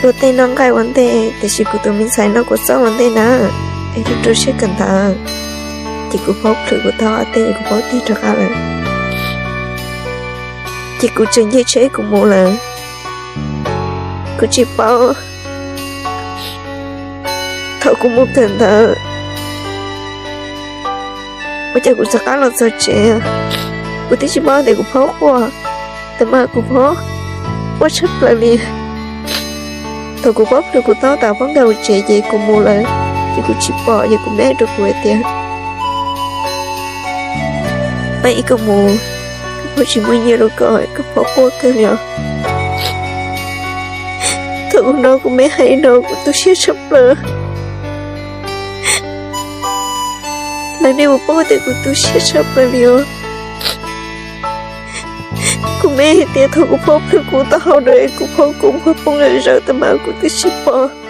Ua tej noj nqaij ua ntej, tiam sis kuv tus me ntxhais no kuv txob ua ntej na, es rau siab kawm ntawv. Ces kuv phaub plhws kuv taub hau tej, kuv phaub tig rov qab lawm. Ces kuv tseem nce tsheb kuv mus lawm, kuv tsis paub. Thaum kuv mus kawm ntawv, ua cas kuv rov qab los txog tsev, kuv twb tsis paub tias kuv phaub quaj, tab mas kuv phaub quaj tshaj plaws li. Thaum kuv phaub plhws kuv taub tas phaub nkag hauv tsev ces kuv mus lawm, ces kuv tsis pom, ces kuv me hais rau kuv hais tias, Paj Ib, koj mus, koj phaub tsis muaj nyiaj rau koj, koj phaub quaj kawg li os. Thaum kuv hnov kuv me hais no kuv tu siab tshaj plaws. Lawv nej puas paub tias kuv tu siab tshaj plaws li os. Kuv me hais tias thaum kuv phaub plhws kuv taub hau na, kuv phaub kuv muag poob zom zaws, tab mas kuv twb tsis pom.